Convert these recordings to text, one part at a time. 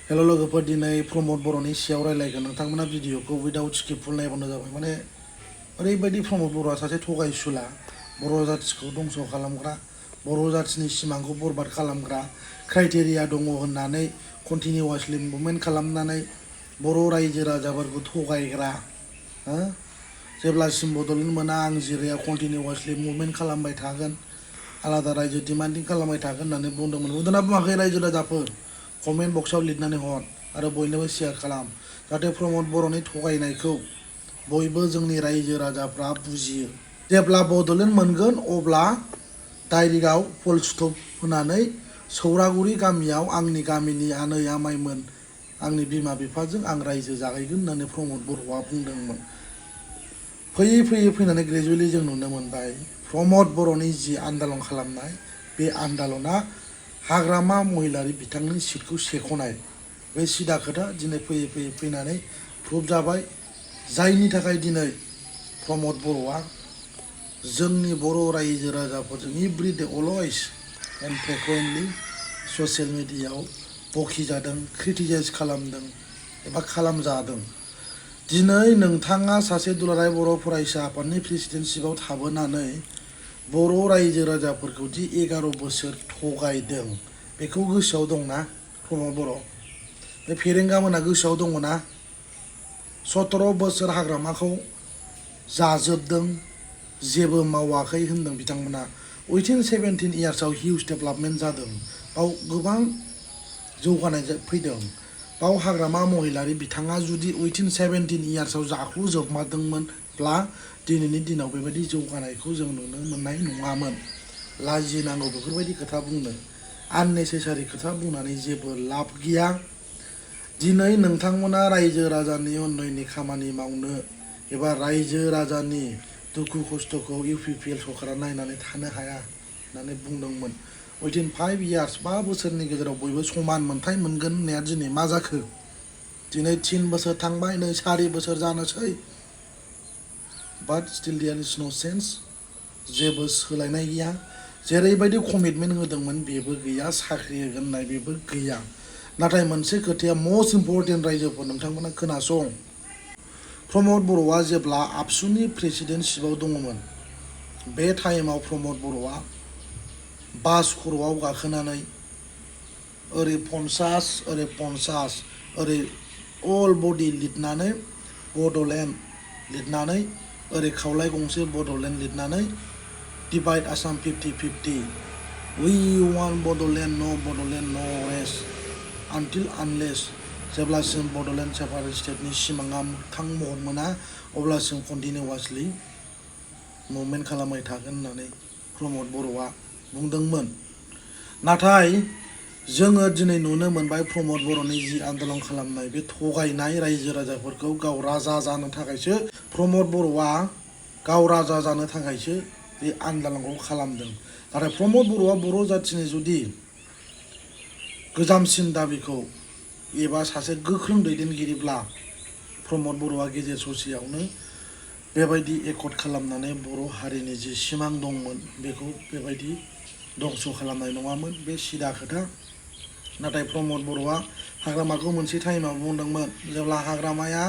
hello लोगोफोर दिनै प्रमद बर'नि सायाव रायलायगोन नोंथांमोना भिडिअखौ विदाउट स्किपफुल नायबानो जाबाय माने ओरैबायदि प्रमद बर'आ सासे थगायसुला बर' जाथिखौ दंस' खालामग्रा बर' जाथिनि सिमांखौ बरबाद खालामग्रा क्राइटेरिया दङ होननानै कन्टिनिउवासलि मुभमेन्ट खालामनानै बर' रायजो राजाफोरखौ थगायग्रा जेब्लासिम बड'लेण्ड मोना आं जिराया कन्टिनिउवासलि मुभमेन्ट खालामबाय थागोन आलादा रायजो डिमान्डिं खालामबाय थागोन होननानै बुंदोंमोन बुंदोंना बुङाखै रायजो राजाफोर कमेन्ट बक्सआव लिरनानै हर आरो बयनोबो शेयार खालाम जाहाथे प्रमद बर'नि थगायनायखौ बयबो जोंनि रायजो राजाफ्रा बुजियो जेब्ला बड'लेण्ड मोनगोन अब्ला डाइरेक्टआव फुल स्टप होनानै सौरागुरि गामियाव आंनि गामिनि आनै आमाइमोन आंनि बिमा बिफाजों आं रायजो जागायगोन होननानै प्रमद बर'आ बुंदोंमोन फैयै फैयै फैनानै ग्रेजुवेलि जों नुनो मोनबाय प्रमद बर'नि जि आन्दालन खालामनाय बे आन्दालना हाग्रामा महिलारि बिथांनि सिटखौ सेख'नाय बे सिदा खोथा दिनै फैयै फैयै फैनानै प्रुभ जाबाय जायनि थाखाय दिनै प्रमद बर'आ जोंनि बर' रायजो राजाफोरजों everyday always and frequently social मिडियायाव बखिजादों क्रिटिसाइज खालामदों एबा खालामजादों दिनै नोंथाङा सासे दुलाराय बर' फरायसा आफादनि प्रेसिडेन्टशिपआव थाबोनानै बर' रायजो राजाफोरखौ दि 11 बोसोर थगायदों बेखौ गोसोआव दंना प्रमद बर' बे फेरेंगा मोना गोसोआव दङना 17 बोसोर हाग्रामाखौ जाजोबदों जेबो मावाखै होनदों बिथांमोना उइथिन 17 इयार्सआव हिउज डेभेलपमेन्ट जादों बाव गोबां जौगानाय फैदों बाव हाग्रामा महिलारि बिथाङा जुदि उइथिन 17 इयार्सआव जाख्लुजोबमारदोंमोनब्ला दिनैनि दिनाव बेबायदि जौगानायखौ जों नुनो मोननाय नङामोन लाजिनांगौ बेफोरबायदि खोथा बुंनो आननेसेसारि खोथा बुंनानै जेबो लाब गैया दिनै नोंथांमोना रायजो राजानि उन्नयननि खामानि मावनो एबा रायजो राजानि दुखु खस्थ'खौ इउपिपिएल सरकारा नायनानै थानो हाया होननानै बुंदोंमोन उइथिन 5 इयार्स 5 बोसोरनि गेजेराव बयबो समान मोन्थाय मोनगोन होननाया दिनै मा जाखो दिनै 3 बोसोर थांबाय नै 4 बोसोर जानोसै बाट स्टिल देयार इज नो सेन्स जेबो सोलायनाय गैया जेरैबायदि कमिटमेन्ट होदोंमोन बेबो गैया साख्रि होगोन होननाय बेबो गैया नाथाय मोनसे खोथाया मस्ट इम्परटेन्ट रायजोफोर नोंथांमोना खोनासं प्रमद बर'आ जेब्ला आबसुनि प्रेसिडेन्टशिपआव दङमोन बे टाइमाव प्रमद बर'आ बास खर'आव गाखोनानै ओरै 50 ओरै 50 ओरै अल बडि लिरनानै बड'लेण्ड लिरनानै ओरै खावलाय गंसे बड'लेण्ड लिरनानै divide Assam 50-50 we want Bodoland no rest आनटिल आनलेस जेब्लासिम बड'लेण्ड सेपारेट स्टेटनि सिमाङा मोगथां महर मोना अब्लासिम कन्टिनिउवासलि मुभमेन्ट खालामबाय थागोन होननानै प्रमद बर'आ बुंदोंमोन नाथाय जोङो दिनै नुनो मोनबाय प्रमद बर'नि जि आन्दलन खालामनाय बे थगायनाय रायजो राजाफोरखौ गाव राजा जानो थाखायसो प्रमद बर'आ गाव राजा जानो थाखायसो बे आन्दलनखौ खालामदों नाथाय प्रमद बर'आ बर' जाथिनि जुदि गोजामसिन दाबिखौ एबा सासे गोख्रों दैदेनगिरिब्ला प्रमद बर'आ गेजेर ससेयावनो बेबायदि एकर्ड खालामनानै बर' हारिनि जि सिमां दंमोन बेखौ बेबायदि दंस' खालामनाय नङामोन बे सिदा खोथा नाथाय प्रमद बर'आ हाग्रामाखौ मोनसे टाइमाव बुंदोंमोन जेब्ला हाग्रामाया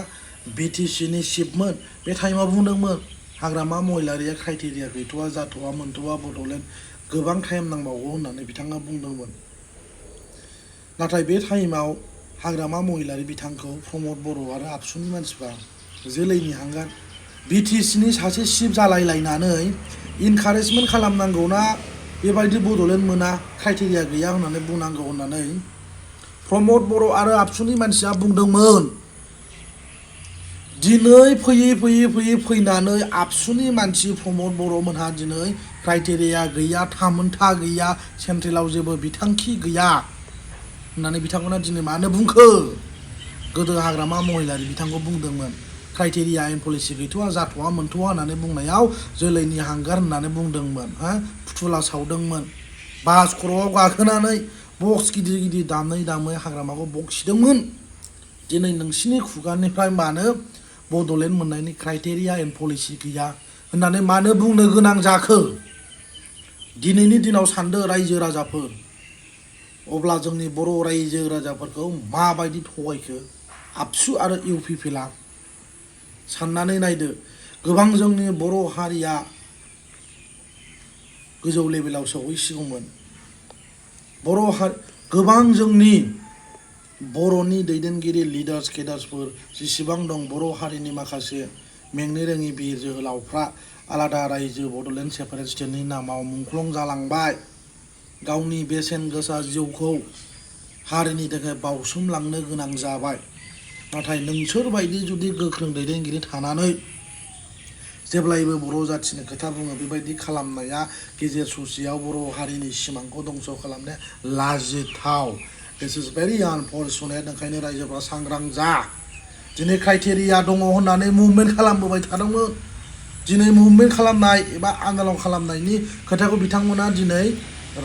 बिटिसिनि चिफमोन बे टाइमाव बुंदोंमोन हाग्रामा महिलारिया क्राइटेरिया गैथ'वा जाथ'वा मोनथ'वा बड'लेण्ड गोबां टाइम नांबावगौ होननानै बिथाङा बुंदोंमोन नाथाय बे टाइमाव हाग्रामा महिलारि बिथांखौ प्रमद बर' आरो आबसुनि मानसिफ्रा जोलैनि हांगार बिटिसिनि सासे चिफ जालायलायनानै इनकारेजमेन्ट खालामनांगौना बेबायदि बड'लेण्ड मोना क्राइटेरिया गैया होननानै बुंनांगौ होननानै प्रमद बर' आरो आबसुनि मानसिया बुंदोंमोन दिनै फैयै फैनानै आबसुनि मानसि प्रमद बर'मोनहा दिनै क्राइटेरिया गैया थामोनथा गैया सेन्ट्रेलाव जेबो बिथांखि गैया होननानै बिथांमोना दिनै मानो बुंखो गोदो हाग्रामा महिलारि बिथांखौ बुंदोंमोन क्राइटेरिया एन्ड पलिसि गैथ'वा जाथ'वा मोनथ'वा होननानै बुंनायाव जोलैनि हांगार होननानै बुंदोंमोन फुथुला सावदोंमोन बास खर'आव गाखोनानै बक्स गिदिर दामै हाग्रामाखौ बखिदोंमोन दिनै नोंसिनि खुगानिफ्राय मानो बड'लेण्ड मोननायनि क्राइटेरिया एन्ड पलिसि गैया होननानै मानो बुंनो गोनां जाखो दिनैनि दिनाव सानदो रायजो राजाफोर अब्ला जोंनि बर' रायजो राजाफोरखौ माबायदि थगायखो आबसु आरो इउपिपिएलआ साननानै नायदो गोबां जोंनि बर' हारिया गोजौ लेभेलाव सौहैसिगौमोन गोबां जोंनि बर'नि दैदेनगिरि लिडार्स केडार्सफोर जेसेबां दं बर' हारिनि माखासे मेंनो रोङि बिर जोहोलावफ्रा आलादा रायजो बड'लेण्ड सेपारेट स्टेटनि नामाव मुंख्लं जालांबाय गावनि बेसेन गोसा जिउखौ हारिनि थाखाय बावसोमलांनो गोनां जाबाय नाथाय नोंसोर बायदि जुदि गोख्रों दैदेनगिरि थानानै जेब्लायबो बर' जाथिनि खोथा बुङो बेबायदि खालामनाया गेजेर ससेयाव बर' हारिनि सिमांखौ दंस' खालामनाया लाजिथाव दिस इज भेरि आनफर्चुनेट ओंखायनो रायजोफ्रा सांग्रां जा दिनै क्राइटेरिया दङ होननानै मुभमेन्ट खालामबोबाय थादोंमोन दिनै मुभमेन्ट खालामनाय एबा आन्दलन खालामनायनि खोथाखौ बिथांमोना दिनै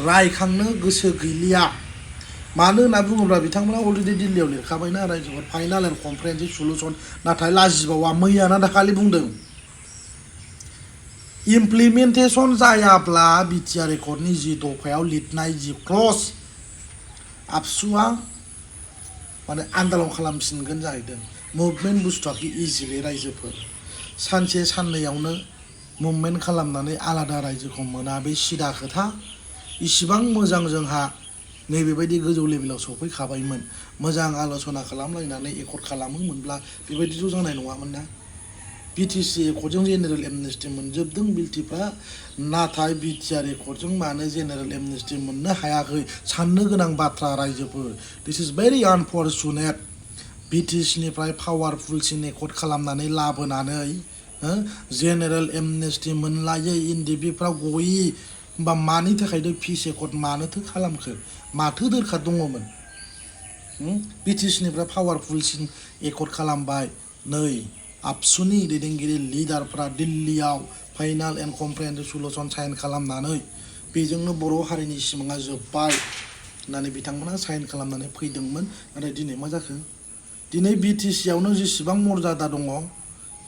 रायखांनो गोसो गैलिया मानो होनना बुङोब्ला बिथांमोना अलरेडि दिल्लीयाव लिरखाबायना रायजोफोर फाइनाल एन्ड कमप्रेहेन्सिभ सलुसन नाथाय लाजिबावा मैयाना दाखालि बुंदों इमप्लिमेन्टेसन जायाब्ला बिटिआर एकर्डनि जि दफायाव लिरनाय जि क्लज आबसुआ माने आन्दलन खालामफिनगोन जाहैदों मुभमेन्ट बुस्थुआखि इजिलि रायजोफोर सानसे साननैयावनो मुभमेन्ट खालामनानै आलादा रायजोखौ मोना बे सिदा खोथा इसिबां मोजां जोंहा नैबेबायदि गोजौ लेभेलाव सफैखाबायमोन मोजां आलोचना खालामलायनानै एकर्ड खालामोमोनब्ला बेबायदिथ' जानाय नङामोन ना बिटिसि एकर्डजों जेनेरेल एमनेस्टि मोनजोबदों बिलटिफ्रा नाथाय बिटिआर एकर्डजों मानो जेनेरेल एमनेस्टि मोननो हायाखै साननो गोनां बाथ्रा रायजोफोर दिस इज भेरि आनफर्चुनेट बिटिसिनिफ्राय पावारफुलसिन एकर्ड खालामनानै लाबोनानै जेनेरेल एमनेस्टि मोनलायै इनडिबिफ्राव गयि होमबा मानि थाखायथ' पिस एकर्ड मानोथो खालामखो माथो दोरखार दङमोन बिटिसिनिफ्राय पावारफुलसिन एकर्ड खालामबाय नै आबसुनि दैदेनगिरि लिडारफ्रा दिल्लीयाव फाइनाल एन्ड कमप्रेहेन्सिभ सलुसन साइन खालामनानै बेजोंनो बर' हारिनि सिमाङा जोब्बाय होननानै बिथांमोना साइन खालामनानै फैदोंमोन नाथाय दिनै मा जाखो दिनै बिटिसिआवनो जेसेबां मर्यादा दङ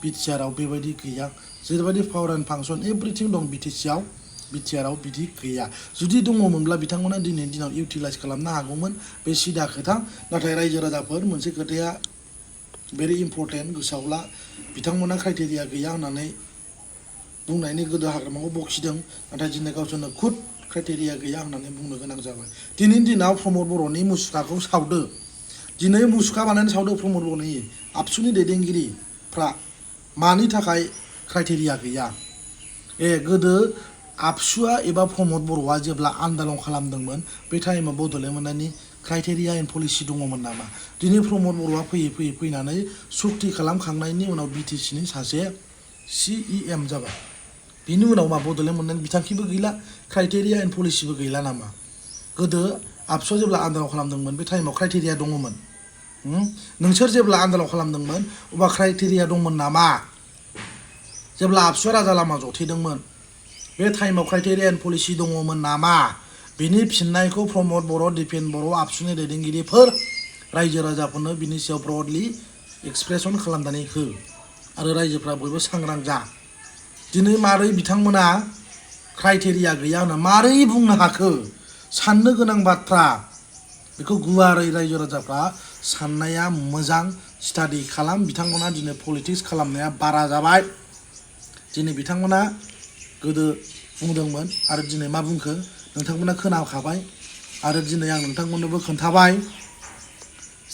बिटिआरआव बेबायदि गैया जेरैबायदि पावार एन्ड फांसन एभ्रिथिं दं बिटिआरआव बिदि गैया जुदि दङमोनब्ला बिथांमोना दिनैनि दिनाव इउटिलाइज खालामनो हागौमोन बे सिदा खोथा नाथाय रायजो राजाफोर मोनसे खोथाया भेरि इम्पर्टेन्ट गोसोआव ला बिथांमोना क्राइटेरिया गैया होननानै बुंनायनि गोदो हाग्रामाखौ बखिदों नाथाय दिनै गावसोरनो खुद क्राइटेरिया गैया होननानै बुंनो गोनां जाबाय दिनैनि दिनाव प्रमद बर'नि मुसुखाखौ सावदो दिनै मुसुखा बानायनानै सावदो प्रमद बर'नि आबसुनि दैदेनगिरिफ्रा मानि थाखाय क्राइटेरिया गैया गोदो आबसुआ एबा प्रमद बर'आ जेब्ला आन्दलन खालामदोंमोन बे टाइमाव बड'लेण्ड मोननायनि क्राइटेरिया एन्ड पलिसि दङमोन नामा दिनै प्रमद बर'आ फैयै फैनानै सुक्ति खालामखांनायनि उनाव बिटिसिनि सासे CEM जाबाय बिनि उनाव मा बड'लेण्ड मोननायनि बिथांखिबो गैला क्राइटेरिया एन्ड पलिसिबो गैला नामा गोदो आबसुआ जेब्ला आन्दलन खालामदोंमोन बे टाइमाव क्राइटेरिया दङमोन नोंसोर जेब्ला आन्दलन खालामदोंमोन अब्ला क्राइटेरिया दंमोन नामा जेब्ला आबसुआ राजा लामा जथेदोंमोन बे टाइमाव क्राइटेरिया एन्ड पलिसि दङमोन नामा बिनि फिननायखौ प्रमद बर' दिपेन बर' आबसुनि दैदेनगिरिफोर रायजो राजाफोरनो बिनि सायाव ब्रडलि एक्सप्रेसन खालामनानै हो आरो रायजोफ्रा बयबो सांग्रां जा दिनै मारै बिथांमोना क्राइटेरिया गैया होनना मारै बुंनो हाखो साननो गोनां बाथ्रा बेखौ गुवारै रायजो राजाफ्रा साननाया मोजां स्टाडि खालाम बिथांमोना दिनै पलिटिक्स खालामनाया बारा जाबाय दिनै बिथांमोना गोदो बुंदोंमोन आरो दिनै मा बुंखो नोंथांमोना खोनाखाबाय आरो दिनै आं नोंथांमोननोबो खोन्थाबाय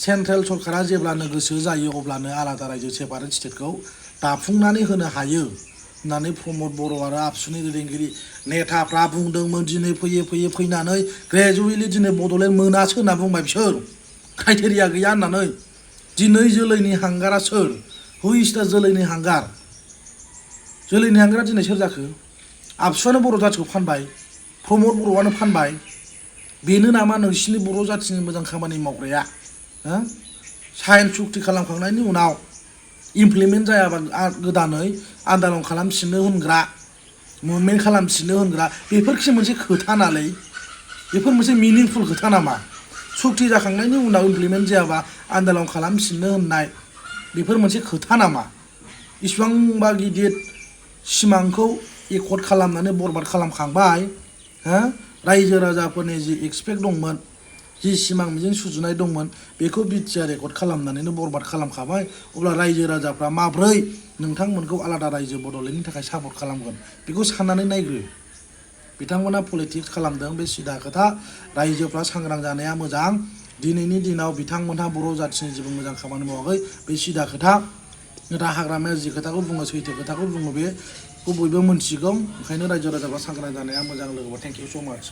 सेन्ट्रेल सरकारा जेब्लानो गोसो जायो अब्लानो आलादा रायजो सेपारेट स्टेटखौ दाफुंनानै होनो हायो होननानै प्रमद बर' आरो आबसुनि दैदेनगिरि नेताफ्रा बुंदोंमोन दिनै फैयै फैनानै ग्रेजुवेलि दिनै बड'लेण्ड मोनासो होनना बुंबाय बिसोर क्राइटेरिया गैया होननानै दिनै जोलैनि हांगारा सोर हु इज दा जोलैनि हांगार दिनै सोर जाखो आबसुआनो बर' जाथिखौ फानबाय प्रमद बर'आनो फानबाय बेनो नामा नोंसिनि बर' जाथिनि मोजां खामानि मावग्राया साइन सुक्ति खालामखांनायनि उनाव इमप्लिमेन्ट जायाबा गोदानै आन्दलन खालामफिननो होनग्रा मुभमेन्ट खालामफिननो होनग्रा बेफोरखि मोनसे खोथा नालै बेफोर मोनसे मिनिंफुल खोथा नामा सुक्ति जाखांनायनि उनाव इमप्लिमेन्ट जायाबा आन्दलन खालामफिननो होननाय बेफोर मोनसे खोथा नामा इसिबांबा गिदिर सिमांखौ एकर्ड खालामनानै बरबाद खालामखांबाय रायजो राजाफोरनि जि एक्सपेक्ट दंमोन जि सिमां मिजिं सुजुनाय दंमोन बेखौ बिटिआर रेकर्ड खालामनानैनो बरबाद खालामखाबाय अब्ला रायजो राजाफ्रा माब्रै नोंथांमोनखौ आलादा रायजो बड'लेण्डनि थाखाय सापर्ट खालामगोन बेखौ साननानै नायग्रो बिथांमोना पलिटिक्स खालामदों बे सिदा खोथा रायजोफ्रा सांग्रां जानाया मोजां दिनैनि दिनाव बिथांमोनहा बर' जाथिनि जेबो मोजां खामानि मावाखै बे सिदा खोथा नाथाय हाग्रामाया जि खोथाखौ बुङो सैथो खोथाखौ बुङो बेखौ बयबो मोनथिगौ ओंखायनो रायजो राजाफ्रा सांग्रां जानाया मोजां लोगोफोर थेंक इउ स' माच